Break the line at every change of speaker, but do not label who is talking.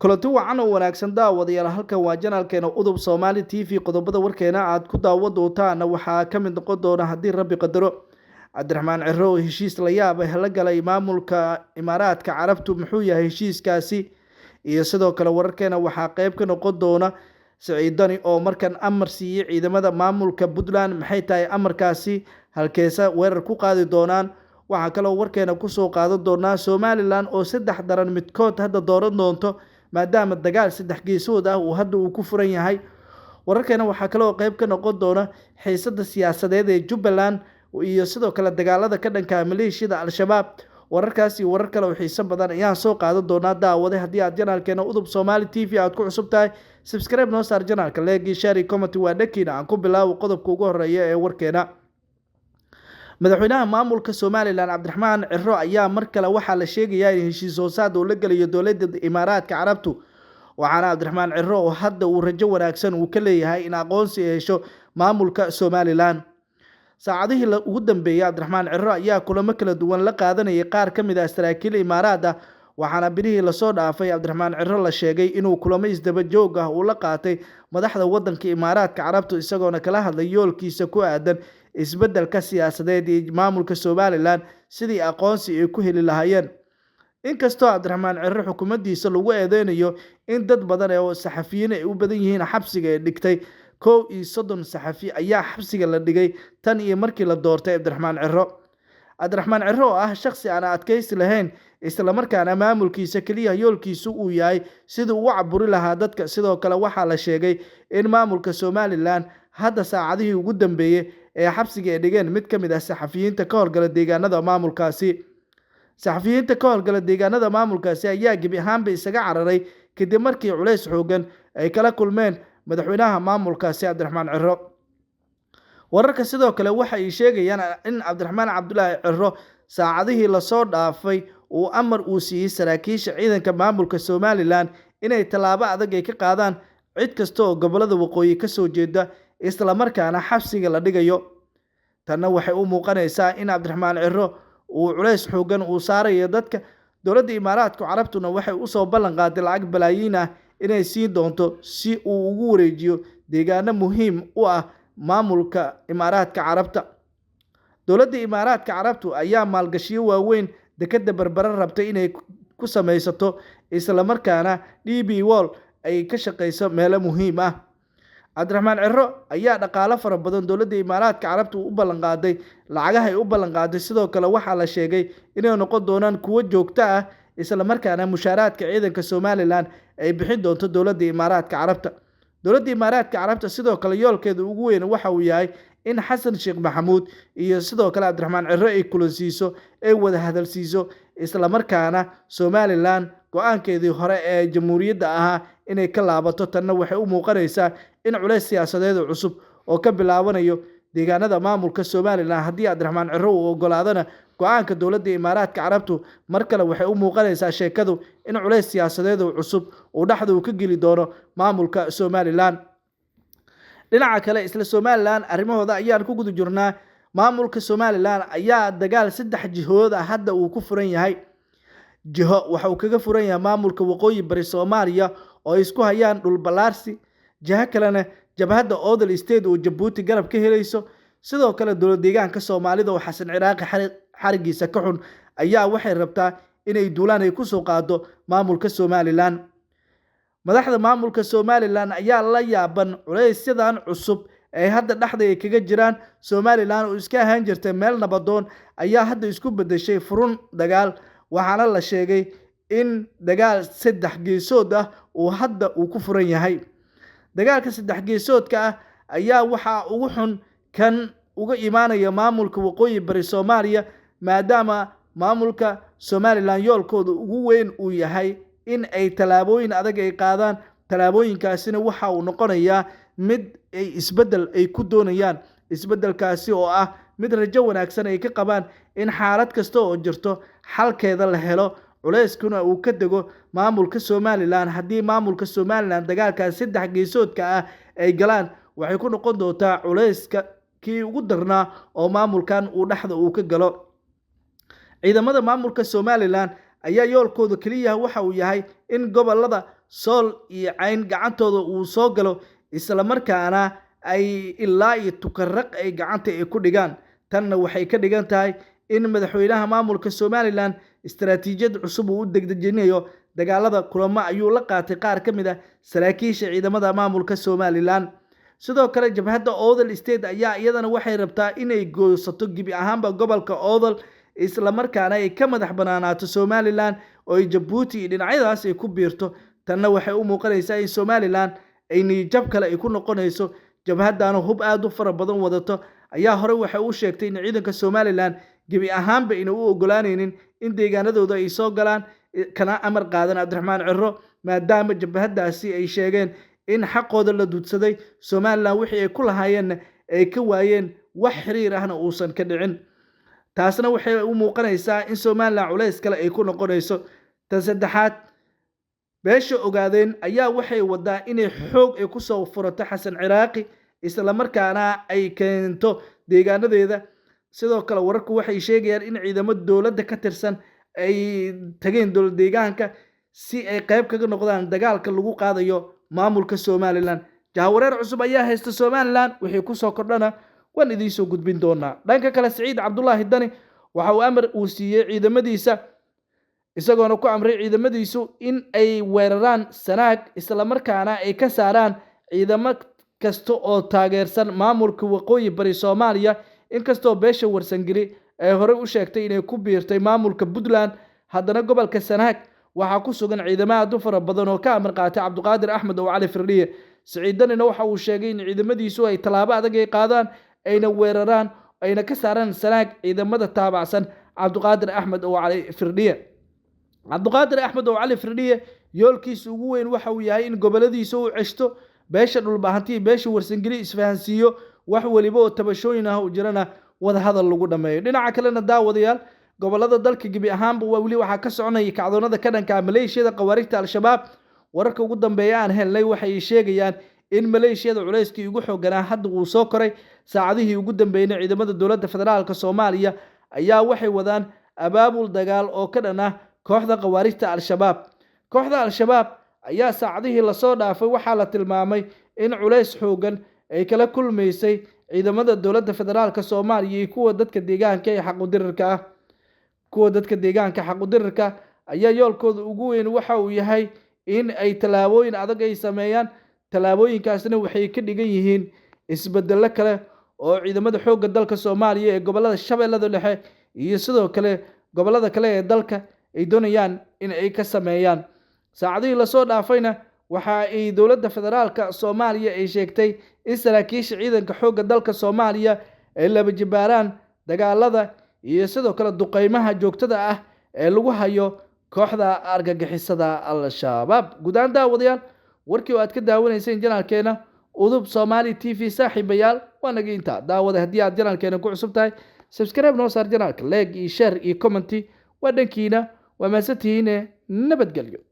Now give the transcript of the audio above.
Kulanti wacan oo wanaagsan daawadayaal, halkan waa janaalkeena Udub Soomaali TV. Qodobada warkeena aad ku daawan doontaan waxaa ka mid noqon doona, haddii Rabbi qadaro, Cabdiraxmaan Ciro oo heshiis la yaab ah la galay maamulka Imaaraadka Carabtu. Muxuu yahay heshiiskaasi? Iyo sidoo kale wararkeena waxaa qeyb ka noqon doona Siciid Dani oo markan amar siiyey ciidamada maamulka Puntland. Maxay tahay amarkaasi? Halkeesa weerar ku qaadi doonaan? Waxaa kaloo warkeena kusoo qaadan doonaa Somalilan oo saddex daran midkood hadda dooran doonto, maadaama dagaal saddex geesood ah uu hadda uu ku furan yahay. Wararkeena waxaa kaloo qeyb ka noqon doona xiisada siyaasadeed ee Jubbaland iyo sidoo kale dagaalada ka dhanka maleeshiyada Al-Shabaab. Wararkaas iyo warar kale oo xiiso badan ayaan soo qaadan doonaa. Daawade, haddii aad janaalkeena Udub Soomaali TV aad ku cusub tahay, subscribe noo saar janaalka, like, share, comment waa dhakiina. Aan ku bilaabo qodobka ugu horeeya ee warkeena. Madaxweynaha maamulka Somalilan Cabdiraxmaan Ciro ayaa mar kale waxaa la sheegayaa in heshiis hoosaad uu la gelayo dowladda Imaaraadka Carabtu, waxaana Cabdiraxmaan Ciro oo hadda uu rajo wanaagsan uu ka leeyahay in aqoonsi ay hesho maamulka Somalilan. Saacadihii ugu dambeeyey, Cabdiraxmaan Ciro ayaa kulamo kala duwan la qaadanayay qaar ka mid ah saraakiil Imaaraad ah, waxaana bilihii lasoo dhaafay Cabdiraxmaan Ciro la sheegay inuu kulamo isdaba joog ah uu la qaatay madaxda wadanka Imaaraadka Carabtu, isagoona kala hadlay yoolkiisa ku aadan isbeddelka siyaasadeed iyo maamulka Somalilan sidii aqoonsi ay ku heli lahaayeen. Inkastoo Cabdiraxmaan Ciro xukuumaddiisa lagu eedeynayo in dad badan oo saxafiyiin ay u badan yihiin xabsiga ay dhigtay, 31 saxafi ayaa xabsiga la dhigay tan iyo markii la doortay Cabdiraxmaan Ciro. Cabdiraxmaan Ciro oo ah shakhsi aan adkaysi lahayn, islamarkaana maamulkiisa keliya yoolkiisu uu yahay sidii uu caburi lahaa dadka. Sidoo kale waxaa la sheegay in maamulka Somalilan hadda saacadihii ugu dambeeyey ee xabsiga ay dhigeen mid ka mid ah saxafiyiinta ka howlgala deegaanada maamulkaasi. Saxafiyiinta ka howlgala deegaanada maamulkaasi ayaa gebi ahaanba isaga cararay kadib markii culays xoogan ay kala kulmeen madaxweynaha maamulkaasi Cabdiraxmaan Ciro. Wararka sidoo kale waxa ay sheegayaan in Cabdiraxmaan Cabdulaahi Ciro saacadihii lasoo dhaafay uu amar uu siiyey saraakiisha ciidanka maamulka Somalilan inay tallaabo adag ay ka qaadaan cid kasta oo gobolada waqooyi kasoo jeeda, islamarkaana xabsiga la dhigayo. Tanna waxay u muuqanaysaa in Cabdiraxmaan Ciro uu culays xoogan uu saarayo dadka. Dowladda Imaaraadka Carabtuna waxay usoo ballan qaaday lacag balaayiin ah inay siin doonto si uu ugu wareejiyo deegaano muhiim u ah maamulka Imaaraadka Carabta. Dowladda Imaaraadka Carabtu ayaa maalgashiyo waaweyn dekeda Berbera rabtay inay ku samaysato, islamarkaana DP World ay ka shaqeyso meelo muhiim ah. Cabdiraxmaan Ciro ayaa dhaqaalo fara badan dowladda Imaaraadka Carabta u ballan qaaday. Lacagaha ay u ballan qaaday sidoo kale waxaa la sheegay inay noqon doonaan kuwo joogto ah, islamarkaana mushaaraadka ciidanka Somalilan ay bixin doonto dowladda Imaaraadka Carabta. Dowladda Imaaraadka Carabta sidoo kale yoolkeeda ugu weyn waxa uu yahay in Xasan Sheekh Maxamuud iyo sidoo kale Cabdiraxmaan Ciro ay kulansiiso, ay wada hadalsiiso, islamarkaana Somalilan go-aankeedii hore ee jamhuuriyadda ahaa inay ka laabato. Tanna waxay u muuqanaysaa in culays siyaasadeed oo cusub oo ka bilaabanayo deegaanada maamulka Somalilan. Haddii Cabdiraxmaan Ciro uu ogolaadana go-aanka dowladda Imaaraadka Carabtu, mar kale waxay u muuqanaysaa sheekadu in culays siyaasadeed oo cusub uu dhexda uu ka geli doono maamulka Somalilan. Dhinaca kale, isla Somalilan arrimahooda ayaan ku guda jirnaa. Maamulka Somalilan ayaa dagaal saddex jihood ah hadda uu ku furan yahay. Jiho waxa uu kaga furan yahay maamulka Waqooyi Bari Soomaaliya oo ay isku hayaan dhul ballaarsi, jiho kalena jabhadda Odal State oo Jabuuti garab ka helayso. Sidoo kale dowlad deegaanka Soomaalida oo Xasan Ciraaqi xarigiisa ka xun ayaa waxay rabtaa inay duulaan ay kusoo qaado maamulka Somalilan. Madaxda maamulka Somalilan ayaa la yaaban culaysyadan cusub ee hadda dhexda ay kaga jiraan. Somalilan oo iska ahaan jirtay meel nabadoon ayaa hadda isku bedeshay furun dagaal, waxaana la sheegay in dagaal saddex geesood ah uu hadda uu ku furan yahay. Dagaalka saddex geesoodka ah ayaa waxaa ugu xun kan uga imaanaya maamulka Waqooyi Bari Soomaaliya, maadaama maamulka Somalilan yoolkooda ugu weyn uu yahay in ay tallaabooyin adag ay qaadaan. Tallaabooyinkaasina waxa uu noqonayaa mid ay isbeddel ay ku doonayaan, isbeddelkaasi oo ah mid rajo wanaagsan ay ka qabaan in xaalad kasta oo jirto xalkeeda la helo, culayskuna uu ka dego maamulka Somalilan. Haddii maamulka Somalilan dagaalkaas saddex geesoodka ah ay galaan, waxay ku noqon doontaa culayska kii ugu darnaa oo maamulkan uu dhexda uu ka galo. Ciidamada maamulka Somalilan ayaa yoolkooda keliya waxa uu yahay in gobolada Sool iyo Cayn gacantooda uu soo galo, islamarkaana ay ilaa iyo Tukaraq ay gacanta ay ku dhigaan. Tanna waxay ka dhigan tahay in madaxweynaha maamulka Somalilan istaraatiijiyad cusub uu u degdejinayo dagaalada. Kulamo ayuu la qaatay qaar ka mid ah saraakiisha ciidamada maamulka Somalilan. Sidoo kale jabhadda Odal State ayaa iyadana waxay rabtaa inay goosato gebi ahaanba gobolka Odal, islamarkaana ay ka madax banaanaato Somalilan oo ay Jabuuti iyo dhinacyadaas ay ku biirto. Tanna waxay u muuqanaysaa in Somalilan ay niyijab kale ay ku noqonayso. Jabhaddaana hub aada u fara badan wadato ayaa horey waxay u sheegtay in ciidanka Somalilan gebi ahaanba ayna u ogolaanaynin in deegaanadooda ay soo galaan kana amar qaadan Cabdiraxmaan Ciro, maadaama jabhaddaasi ay sheegeen in xaqooda la duudsaday, Somalilan wixii ay ku lahaayeenna ay ka waayeen, wax xiriir ahna uusan ka dhicin. Taasna waxay u muuqanaysaa in Somalilan culays kale ay ku noqonayso. Tan saddexaad, beesha Ogaadeen ayaa waxay wadaa inay xoog ay kusoo furato Xasan Ciraaqi, islamarkaana ay keento deegaanadeeda. Sidoo kale wararku waxay sheegayaan in ciidamo dowladda ka tirsan ay tageen dowlad deegaanka si ay qayb kaga noqdaan dagaalka lagu qaadayo maamulka Somalilan. Jahawareer cusub ayaa haysta Somalilan, wixii kusoo kordhana waan idiin soo gudbin doonaa. Dhanka kale, Siciid Cabdulaahi Dani waxa uu amar uu siiyey ciidamadiisa, isagoona ku amray ciidamadiisu in ay weeraraan Sanaag, islamarkaana ay ka saaraan ciidamo kasta oo taageersan maamulka Waqooyi Bari Soomaaliya. Inkastoo beesha Warsangeli ay horey u sheegtay inay ku biirtay maamulka Puntland, haddana gobolka Sanaag waxaa ku sugan ciidamo aad u fara badan oo ka amar qaatay Cabdiqaadir Axmed oo Cali Firdhiye. Siciid Danina waxa uu sheegay in ciidamadiisu ay tallaabo adag ay qaadaan, ayna weeraraan, ayna ka saaraan Sanaag ciidamada taabacsan Cabdiqaadir Axmed oo Cali Firdhiye. Cabdiqaadir Axmed oo Cali Firdhiye yoolkiisa ugu weyn waxa uu yahay in goboladiisa uu ceshto, beesha Dhulbahantii, beesha Warsangeli isfahansiiyo, wax weliba oo tabashooyin ah u jirana wadahadal lagu dhammeeyo. Dhinaca kalena daawadayaal, gobolada dalka gebi ahaanba waa weli waxaa ka soconaya kacdoonada ka dhanka ah maleeshiyada khawaarijta Al-Shabaab. Wararka ugu dambeeya aan helnay waxay sheegayaan in maleeshiyada culayskii ugu xooganaa hadda uu soo koray. Saacadihii ugu dambeeyna ciidamada dowladda federaalka Soomaaliya ayaa waxay wadaan abaabul dagaal oo ka dhan ah kooxda khawaarijta Al-Shabaab. Kooxda Al-Shabaab ayaa saacadihii lasoo dhaafay waxaa la tilmaamay in culays xoogan ay kala kulmaysay ciidamada dowladda federaalka Soomaaliya iyo kuwa dadka deegaanka ee xaqudirirka ah. Kuwa dadka deegaanka xaqudirirka ayaa yoolkooda ugu weyn waxa uu yahay in ay tallaabooyin adag ay sameeyaan. Tallaabooyinkaasna waxay ka dhigan yihiin isbedello kale oo ciidamada xoogga dalka Soomaaliya ee gobolada Shabeellada Dhexe iyo sidoo kale gobolada kale ee dalka ay doonayaan in ay ka sameeyaan. Saacadihii lasoo dhaafayna waxa ay dowladda federaalka Soomaaliya ay sheegtay in saraakiisha ciidanka xoogga dalka Soomaaliya ay laba jibaaraan dagaalada iyo sidoo kale duqeymaha joogtada ah ee lagu hayo kooxda argagixisada Al-Shabaab. Guud ahaan daawadayaal, warkii oo aad ka daawanayseen janaalkeena Udub Soomaali TV, saaxiibayaal, waa naga intaa. Daawada, haddii aad janaalkeena ku cusub tahay, subscribe noo saar janaalka, like iyo share iyo comment waa dhankiina. Waa mahadsantihiine, nabadgelyo.